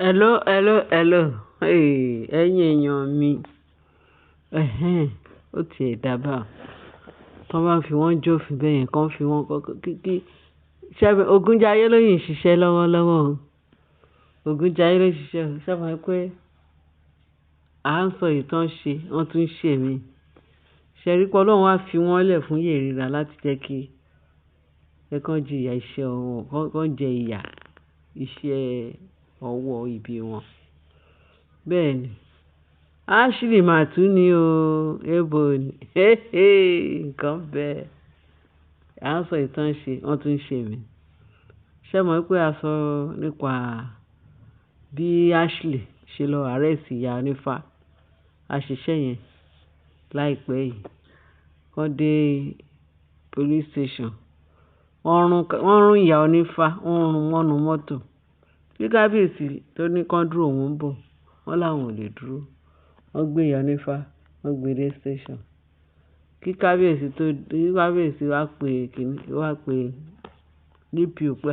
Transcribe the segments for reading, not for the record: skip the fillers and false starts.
Hello, hello, hello. Hey, ẹ̀yin èèyàn mi. Ẹ̀hẹ́n, ó ti ẹ̀ dà bá. Tọ́ bá fi wọ́n jófin bẹ́ẹ̀ yẹn, kàn fi wọ́n kọ́ kí kí. Ṣé Ògúnjayé ló yìn ṣiṣẹ́ lọ́wọ́lọ́wọ́ o. Ògúnjayé ló ń ṣiṣẹ́. Ṣé mo pé à ń sọ ìtàn ṣe, wọ́n tún ń ṣe mí. Ṣé rí pé Ọlọ́run á fi wọ́n lẹ̀ fún Yerira láti jẹ́ kí ẹ kàn jí ìyà iṣẹ́ ọwọ́, kàn jẹ ìyà iṣẹ́ ọwọ́ ibi wọn. Bẹ́ẹ̀ ni. Ashley máa tún ní o, ebo ni. Nǹkan bẹ́ẹ̀. À ń sọ ìtàn ṣe, wọ́n tún ń ṣe mí. Ṣé mo pé a sọ nípa bí Ashley ṣe lọ arrest ìyá onífá. A ṣiṣẹ́ yẹn láìpẹ́ yìí. Wọ́n dé police station. Wọ́n rún ìyá onífá, wọ́n rún mọ́nú mọ́tò. Bí kábíyèsí tó ní kán dúró òun ń bọ̀, wọ́n láwọn ò lè dúró. Wọ́n gbé ìyá onífá, wọ́n gbé dé station. Kí kábíyèsí tó dé, kí kábíyèsí wá pé kíní, wá pé DPO pé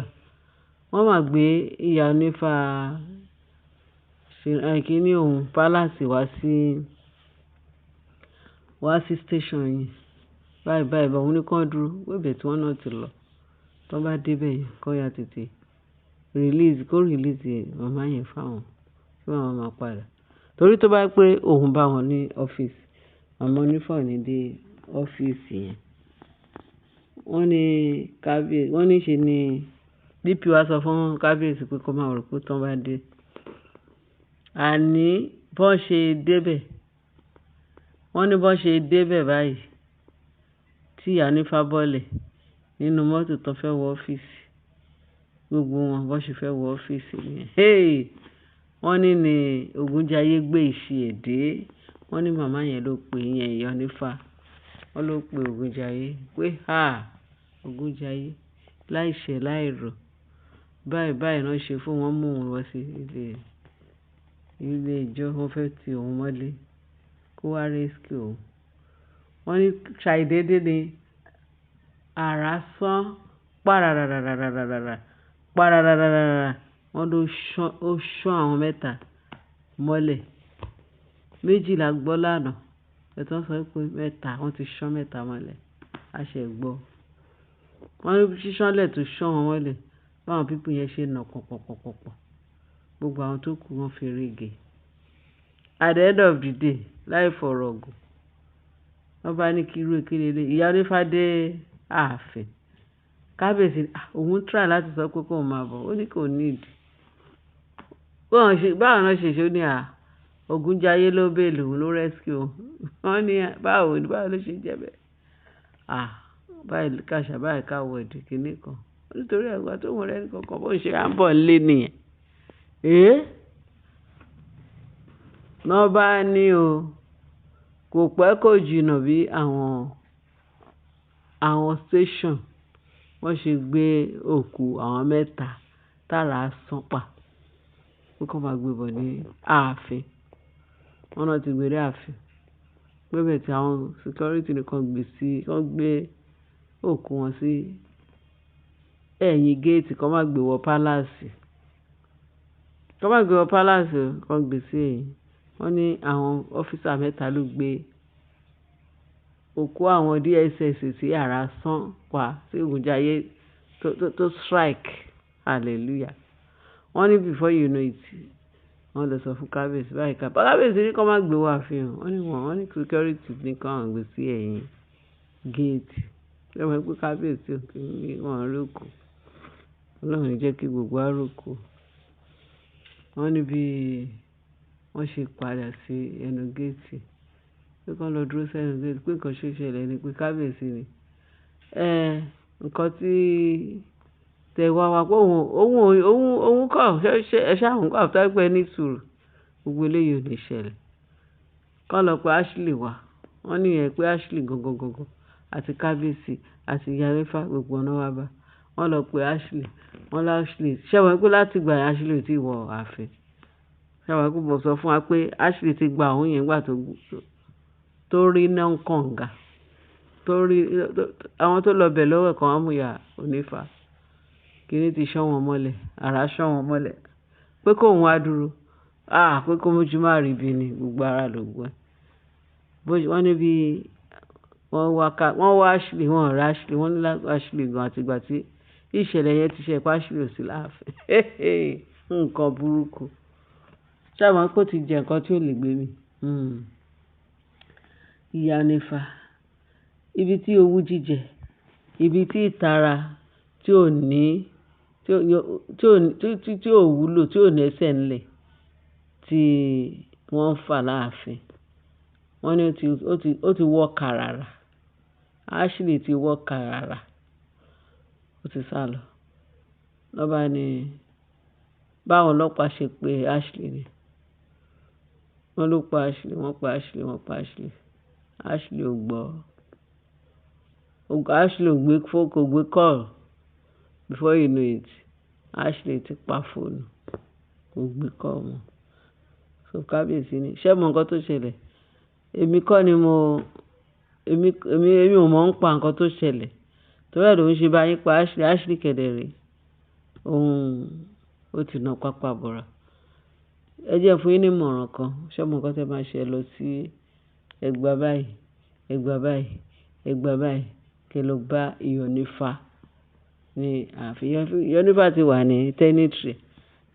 wọ́n máa gbé ìyá onífá kíní òun palace wá sí station yìí. Báyìí báyìí báyìí, òun ní kán dúró. Pé ibẹ̀ tí wọ́n náà ti lọ. Tí wọ́n bá dé bẹ́ẹ̀ yẹn, kó ya tètè release, kó release màmá yẹn fún àwọn, kí màmá máa padà. Torí tó bá pé òun bá wọn ní ọ́fíìsì, màmá onífá ò ní dé ọ́fíìsì yẹn. Wọ́n ní kábíyèsí, wọ́n ní ṣe ni DPO wá sọ fún kábíyèsí pé kó máa rò pé tí wọ́n bá dé. Àní bó ṣe dé bẹ̀, wọ́n ní bó ṣe dé bẹ̀ báyìí tí ìyá onífá bọ́lẹ̀ nínú mọ́tò tó fẹ́ wọ ọ́fíìsì. Gbogbo wọn bó ṣe fẹ́ wọ ọ́fíìsì nìyẹn. Hey! Wọ́n ní Ògúnjayé gbé ìṣe ẹ̀ dé. Wọ́n ní màmá yẹn ló pe ìyẹn ìyá onífá. Wọ́n ló pe Ògúnjayé pé, "háà! Ògúnjayé, láìṣẹ̀ láìrò. Báyìí báyìí náà ṣe fún wọn mú òun lọ sí ilé ẹjọ́. Wọ́n fẹ́ ti òun mọ́lé kó wá rescue òun." Wọ́n ní ṣàìdédé ni àrá sán pàràràràràràrà, pàràràràràrà. Wọ́n ló ṣán, ó ṣán àwọn mẹ́ta mọ́lẹ̀. Méjì la gbọ́ lánàá. Ẹ tún sọ pé mẹ́ta, wọ́n ti ṣán mẹ́ta mọ́lẹ̀. A ṣẹ̀ gbọ́. Wọ́n ní ṣíṣánlẹ̀ tó ṣán wọn mọ́lẹ̀. Báwọn people yẹn ṣe nà pọ̀pọ̀pọ̀pọ̀. Gbogbo àwọn tó kù wọ́n fi rí. At the end of the day, láì fọ̀rọ̀ gùn, wọ́n bá ní kí irú kí leleyi. Ìyá onífá dé ààfin. Kábíyèsí, òun try láti sọ pé kó máa bọ̀. Ó ní kò need. Báwo náà ṣe ṣe ó ní à, Ògúnjayé ló bail òun ló rescue òun. Wọ́n ní báwo ni, báwo ló ṣe jẹ́ bẹ́ẹ̀? À, báyìí káṣà báyìí káwọ̀dì kíní kan. Nítorí ẹ̀gbà tó wọ́n rẹ́ni kankan bó ṣe à ń bọ̀ nílé nìyẹn. Eh! Ná bá ní o, kò pẹ́ kò jìnnà bí àwọn station wọ́n ṣe gbé òkú àwọn mẹ́ta tára sán pa. Pé kí wọ́n máa gbé bọ̀ ní ààfin. Wọ́n náà ti gbé dé ààfin. Pé bẹ́ẹ̀ tí àwọn security nìkan gbé sí, wọ́n gbé òkú wọn sí ẹ̀yìn gate kí wọ́n má gbé wọ palace. Kí wọ́n má gbé wọ palace o, kí wọ́n gbé sí ẹ̀yìn. Wọ́n ní àwọn officer mẹ́ta ló gbé òkú àwọn DSS tí àrá sán pa tí Ògúnjayé tó strike. Hallelujah. Wọ́n ní before you know it, wọ́n lọ sọ fún kábíyèsí báyìí ká. Kábíyèsí ní kí wọ́n má gbé wọ ààfin o. Wọ́n ní wọ́n, wọ́n ní security ní kí wọ́n gbé sí ẹ̀yìn gate. Ṣé o mọ̀ pé kábíyèsí ò kí ń wọ́n rókò. Ọlọ́run jẹ́ kí gbogbo wa rókò. Wọ́n ní bí wọ́n ṣe padà sí ẹnu gate. Pé kí wọ́n lọ dúró sí ẹnu gate. Pé nǹkan ṣe ṣẹlẹ̀ ni pé kábíyèsí ni. Ẹ, nǹkan tí tẹ wá wá pé òun, òun, òun, òun kọ̀, ṣé ẹ ṣá òun kọ̀ tó pé ní sùúrù. Gbogbo eléyìí ò ní ṣẹlẹ̀. Kọ́ lọ pe Ashley wá. Wọ́n ní ẹ pé Ashley gangan gangan àti kábíyèsí àti ìyá onífá gbogbo ọ̀nà wá bá. Wọ́n lọ pe Ashley. Wọ́n lá Ashley. Ṣé o mọ̀ pé láti ìgbà yẹn Ashley ò tí wọ ààfin. Ṣé o mọ̀ pé mo sọ fún wa pé Ashley ti gba òun yẹn nígbà tó rí iná kànga. Tó rí, àwọn tó lọ bẹ̀ lọ́wọ́ kan wọ́n mú ìyá onífá. Kíní ti ṣán wọn mọ́lẹ̀. Àrá ṣán wọn mọ́lẹ̀. Pé kóun wá dúró. Ah! Pé kó mójú má rí bí ni gbogbo ara lògùn ẹ. Bó ṣe, wọ́n ní bí wọ́n wá ká, wọ́n wá Ashley, wọ́n ò rí Ashley, wọ́n ní Ashley gan àti ìgbà tí ìṣẹ̀lẹ̀ yẹn ti ṣe pé Ashley ò sí láàfin. Nǹkan burúkú. Ṣé ẹ mọ̀ pé ó ti jẹ nǹkan tí ò lè gbé mi? Ìyá onífá. Ibi tí owú jíjẹ, ibi tí ìtara tí ò ní, tí ò, tí ò, tí, tí ò wúlò, tí ò ní ẹsẹ̀ ńlẹ̀ tí wọ́n ń fà láàfin. Wọ́n ní ó ti, ó ti, ó ti wọ kàràrà. Ashley ti wọ kàràrà. Ó ti sálọ. Lọ́ bá ní báwọn ọlọ́pàá ṣe pé Ashley ni. Wọ́n ló pa Ashley, wọ́n pa Ashley, wọ́n pa Ashley. Ashley ò gbọ́. Ashley ò gbé phone, kò gbé call. Before you know it, Ashley ti pa fóònù. Kò gbé call mọ́. So kábíyèsí ni. Ṣé ẹ mọ nǹkan tó ṣẹlẹ̀? Èmi kọ́ ni mo, èmi, èmi, èmi ò mọ̀ ń pa nǹkan tó ṣẹlẹ̀. Torí ẹ ló ń ṣe bá yín pa Ashley. Ashley kẹ̀dẹ̀ rè. Òun, ó ti na pápá bora. Ẹ jẹ́ fún yín ní ìmọ̀ràn kan. Ṣé ẹ mọ nǹkan tí ẹ máa ṣe lọ sí ẹgbàá báyìí, ẹgbàá báyìí, ẹgbàá báyìí kí ẹ lọ bá ìyá onífá ní ààfin. Ìyá onífá ti wà ní tenantry.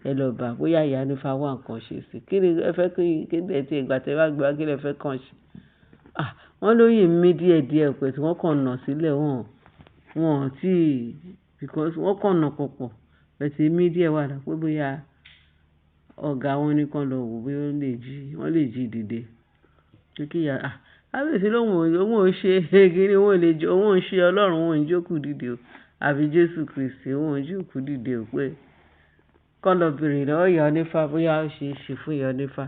Ẹ lọ bá bóyá ìyá onífá wà nǹkan ṣe sí i. Kí ni ẹ fẹ́ kí, kí ẹ tí ìgbà tí ẹ bá gbé wá kí lẹ fẹ́ kàn ṣe? Ah! Wọ́n ló yìn mí díẹ̀díẹ̀ pẹ̀ tí wọ́n kàn nà sílẹ̀ wọ́n, wọ́n ò tí because wọ́n kàn nà pọ̀pọ̀. But ìmí díẹ̀ wà lápé bóyá ọ̀gá wọn ní kí wọ́n lọ wò bóyá ó lè jí, wọ́n lè jí dìde. Pé kí ìyá, ah! Kábíyèsí lóhùn ò, òun ò ṣe kíni, òun ò lè jẹ́, òun ò ń ṣe Ọlọ́run, òun ò ń jókòó dìde o. Àbí Jésù Kristi, òun ò ń jókòó dìde o pé kó lọ bèrè lọ́wọ́ ìyá onífá bóyá ó ṣe é ṣe fún ìyá onífá.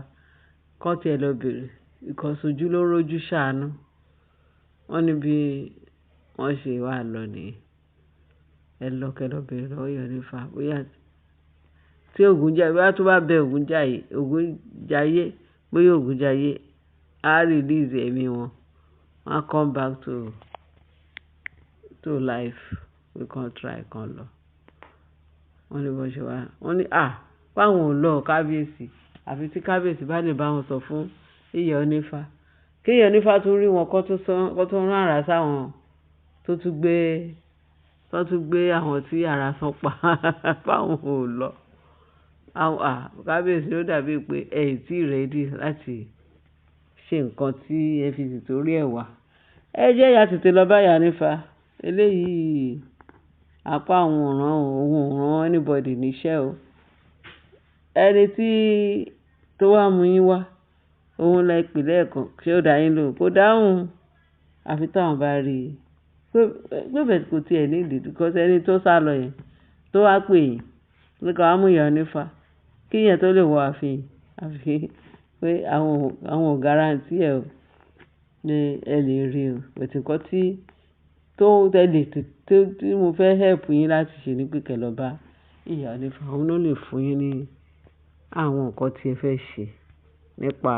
Kọ́ tí ẹ lọ bèrè. Because ojú ló ń rojú ṣàánú. Wọ́n ní bí wọ́n ṣe wà lọ ní. Ẹ lọ kẹ lọ bèrè lọ́wọ́ ìyá onífá bóyá tí Ògún jẹ́, bóyá tó bá bẹ Ògún jàyè, Ògún jayé, bóyá Ògún jayé á release ẹ̀mí wọn. Wọ́n á come back to life. We can try kan lọ. Wọ́n ní bó ṣe wá. Wọ́n ní à, báwọn ò lọ kábíyèsí. Àfi tí kábíyèsí bá lè bá wọn sọ fún ìyá onífá. Kí ìyá onífá tún rí wọn kó tún sọ, kó tún rán àrá sáwọn tó tún gbé, tó tún gbé àwọn tí àrá sán pa. Báwọn ò lọ. Àwọn, à, kábíyèsí ló dàbí pé ẹ ì tí ready láti ṣe nǹkan tí ẹ fi tìtorí ẹ wá. Ẹ jẹ́ ìyá tètè lọ bá ìyá onífá. Eléyìí apá òun ò rán o, òun ò rán anybody níṣẹ́ o. Ẹni tí tó wá mú yín wá, òun lẹ pè lẹ́ẹ̀kan. Ṣé ó dá yín lóhùn? Kò dáhùn. Àfi tí àwọn bá rí i. Pé, pé bẹ́ẹ̀ kò tí ẹ need because ẹni tó sálọ yẹn tó wá pè yín pé kí wọ́n mú ìyá onífá. Kí ìyẹn tó lè wọ ààfin, àfi pé àwọn ò, àwọn ò guarantee ẹ o. Ní ẹ lè rí o. But nǹkan tí tó ẹ lè tó tí mo fẹ́ help yín láti ṣe ni pé kí ẹ lọ bá ìyá onífá. Òun ló lè fún yín ní àwọn nǹkan tí ẹ fẹ́ ṣe nípa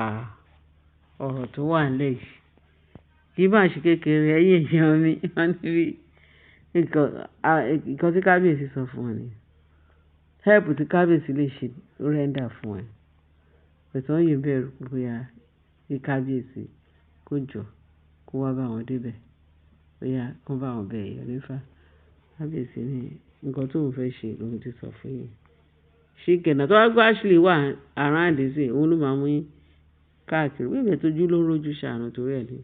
ọ̀rọ̀ tó wà nílẹ̀ yìí. Kì í máa ṣe kékeré, ẹ̀yin èèyàn mi. Wọ́n ní bí nǹkan, à, nǹkan tí kábíyèsí sọ fún wọn ni. Help tí kábíyèsí lè ṣe ó render fún ẹ. But wọ́n yìí bẹ̀rù pé bóyá kí kábíyèsí kó jọ kó wá bá wọn dé ibẹ̀. Bóyá kó bá wọn bẹ ìyá onífá. Kábíyèsí ní nǹkan tó ń fẹ́ ṣe lòun ti sọ fún yín. Ṣíkẹ̀ náà tó bá gbọ́ Ashley wà around nísìnyí, òun ló máa mú yín káàkiri. Bí ìgbà tó ojú ló ń rojú ṣàánú torí ẹ ní.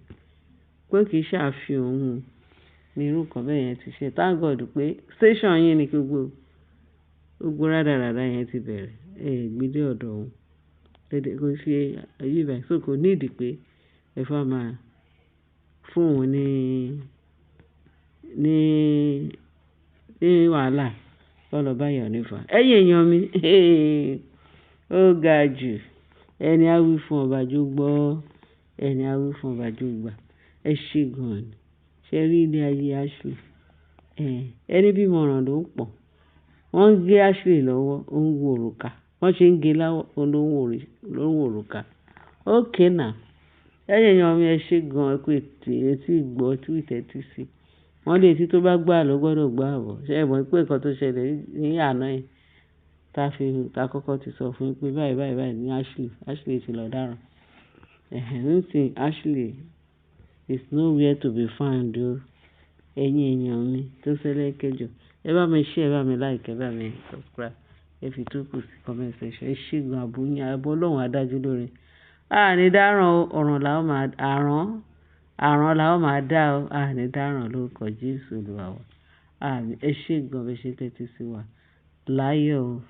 Pé kì í ṣàfihàn òun ní irú nǹkan bẹ́ẹ̀ yẹn ti ṣe. Thank God pé station yín ni gbogbo, gbogbo rádaràda yẹn ti bẹ̀rẹ̀. Ẹ gbé dé ọ̀dọ̀ òun. Dédé kó ṣe ayé báyìí. So kò need pé ẹ fẹ́ máa fún òun ní, ní, ní wàhálà kó lọ bá ìyá onífá. Ẹ̀yin èèyàn mi, ó ga jù. Ẹni á wí fún ọba jó gbọ́, ẹni á wí fún ọba jó gbà. Ẹ ṣe gan ni. Ṣé rí ilé ayé Ashley? Ẹni bí mọ̀ràn ló ń pọ̀n. Wọ́n ń gé Ashley lọ́wọ́, ó ń wo òrùka. Wọ́n ṣe ń gé lọ́wọ́, ó ló ń wo òrùka. Okay now. Ẹ̀yin èèyàn mi, ẹ ṣé gan, ẹ kú etí ìgbọ́, tí ìtẹ́tí sí. Wọ́n lé etí tó bá gbà ló gbọdọ̀ gbọ́ àbọ̀. Ṣé ẹ mọ̀ pé nǹkan tó ṣẹlẹ̀ ní àná yẹn? Tá fi, tá kọ́kọ́ ti sọ fún yín pé báyìí, báyìí, báyìí ní Ashley, Ashley ti lọ dáràn. Ẹ̀hẹn, nísìnyí Ashley is nowhere to be found o. Ẹ̀yin èèyàn mi tó ṣẹlẹ̀ kẹjọ. Ẹ bá mi share, ẹ bá mi like, ẹ bá mi subscribe. Ẹ fi tó kù sí comment section. Ẹ ṣé gan, ààbò yín, ààbò Ọlọ́run á dájú lórí. A ní dáràn o, ọ̀ràn là ó máa, àrán, àrán là ó máa dá o. A ní dáràn lórúkọ Jésù Olúwa wa. Àmín. Ẹ ṣé gan, bẹ ṣé tẹ́tí sí wa. Láyọ̀ o.